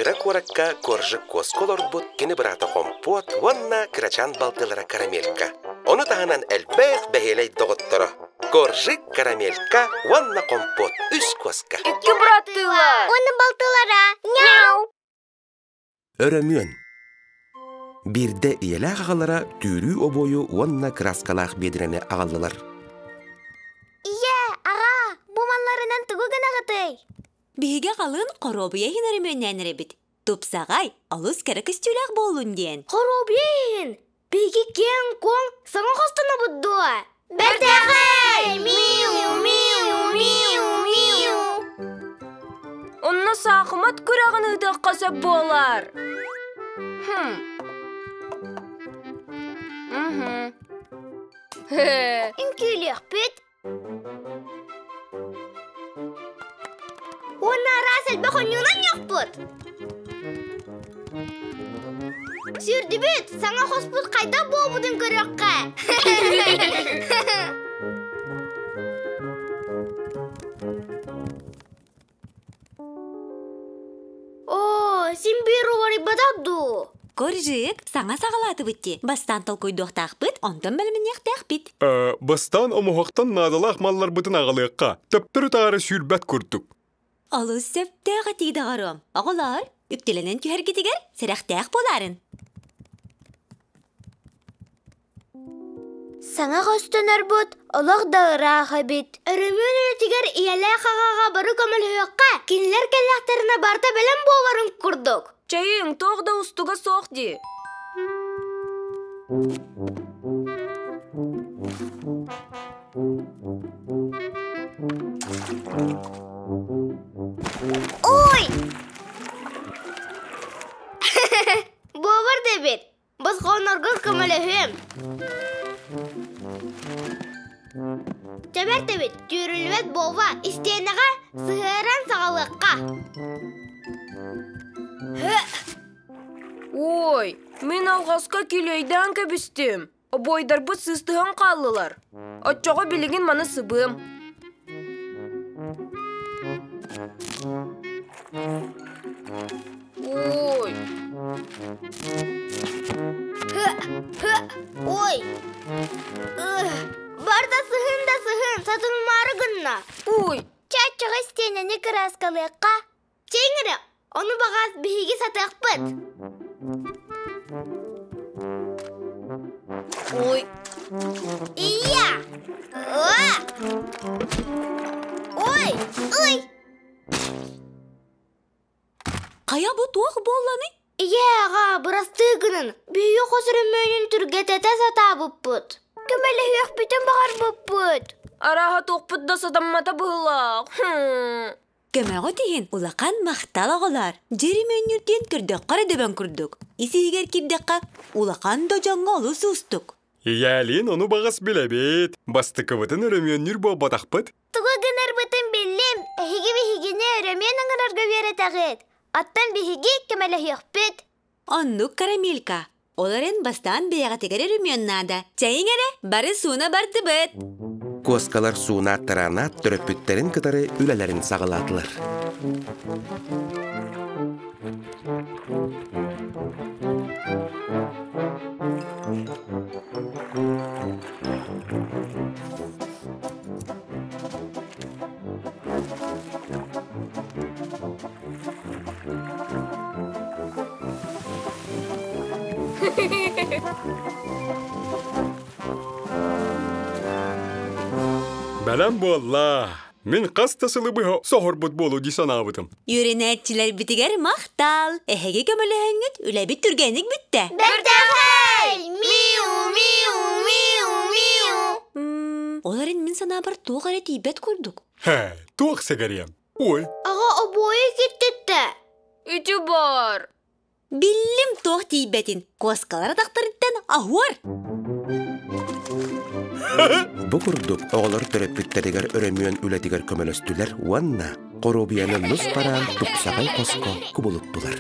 Кыра куоракка Коржик куоска олорбут кини быраата Хомпуот уонна кырачаан балтылара Карамелька. Ону таһынан элбэх бэһиэлэй доҕотторо Коржик, Карамелька уонна Хомпуот үс куоска. Икки быраттыылар. Уонна балтылара. Няу! Өрөмүөн. Биирдэ ийэлээх аҕалара түүрүү обуойу уонна кырааскалаах биэдирэни аҕаллылар. Ийэ, аҕа, бу малларынан тугу гынаҕытый? Биһиги аҕалыын хоруобуйа иһин өрөмүөннээн эрэбит. Тупсаҕай, олус кэрэ көстүүлээх буоллун диэн. Хоруобуйа иһин? Биһиги киэҥ-куоҥ саҥа хостонобут дуо? Бэртээхэй! Миу, миу, миу, миу! Онно саахымат күрэҕин ыытыахха сөп буолар. Хм. Мгм. Үҥкүүлүөхпүт. Уонна араас элбэх онньуунан ньохпут. Сүүрдүбүт, саҥа хоспут хайдах буолбутун көрүөххэ. Оо, син биир уларыйбатах дуу? Коржик, саҥа саҕалаатыбыт дии. Бастаан толкуйдуохтаахпыт, онтон бэлэмниэхтээхпит. Бастаан омуһахтан наадалаах малларбытын аҕалыахха, төптөрү-таары сүүрбэт курдук. Олус сөптөөх этии доҕоруом. Оҕолоор, үктэлэнэн түһэргитигэр сэрэхтээх буолаарын. Саҥа хостонорбут олох да ыраах эбит. Өрөмүөн үлэтигэр ийэлээх аҕаҕа бары көмөлөһүөххэ, кинилэр кэллэхтэринэ барыта бэлэм буоларын курдук. Чэйиҥ, туох да устуга суох дии. Ой! Буолар да эбит. Босхонорго көмөлөһүөм. Тэбэр тэбит, түүрүллүбэт буолба, истиэнэҕэ сыһыаран саҕалыахха. Ой, мин алҕаска килиэйдээн кэбистим. Обуойдарбыт сыыстыһан хааллылар. Оччоҕо билигин маны сыбыам. Ой. Ой. Бар да сыһын да сыһын, сатылмаары гынна. Ой. Чаччаҕа истиэнэни кырааскалыахха. Чэҥирэ, ону баҕас биһиги сатыахпыт. Ой. Ия! Ой! Ой! Хайа бу туох буолланый? Ийээ, аҕаа, бырастыы гынын, биһиги хос өрөмүөнүн түргэтэтэ сатаабыппыт. Көмөлөһүөхпүтүн баҕарбыппыт. Арааһа туохпут да сатаммата быһыылаах. Көмөҕүт иһин улахан махтал оҕолоор. Дьиримүөннүүрдиэн көрдөххө эрэ дөбөҥ курдук. Ис-иһигэр киирдэххэ, улахан да дьоҥҥо олус уустук. Ийээлиин ону баҕас билэбит. Бастакыбытын өрөмүөннүүр буолбатахпыт. Тугу гынарбытын биллим. Эһиги биһигини өрөмүөн оҥорорго үөрэтэҕит. Оттон биһиги көмөлөһүөхпүт. Оннук карамелька. Ол эрэн бастаан бэйэҕитигэр өрөмүөн наада. Чэйиҥ эрэ, бары сууна бардыбыт. Куоскалар суунаат-таранаат төрөппүттэрин кытары үлэлэрин саҕалаатылар. Бэлэм буолла. Мин хас да сылы быһа соһорбут буолуо дии санаабытым. Үөрэнээччилэрбитигэр махтал! Эһиги көмөлөһөҥҥүт үлэбит түргэнник бүттэ. Бэртээхэй! Миу, миу, миу, миу! Ол эрэн мин санаабар туох эрэ тиийбэт курдук. Хэ, туох сэгэриэм? Ой. Аҕа обуойу киттитте. Ити бар. Биллим туох тиийбэтин. Куоскалар атахтарыттан аһуор. Бу курдук оҕолор төрөппүттэригэр өрөмүөн үлэтигэр көмөлөстүлэр уонна хоруобуйаны нус бараан тупсаҕай хоско кубулуттулар.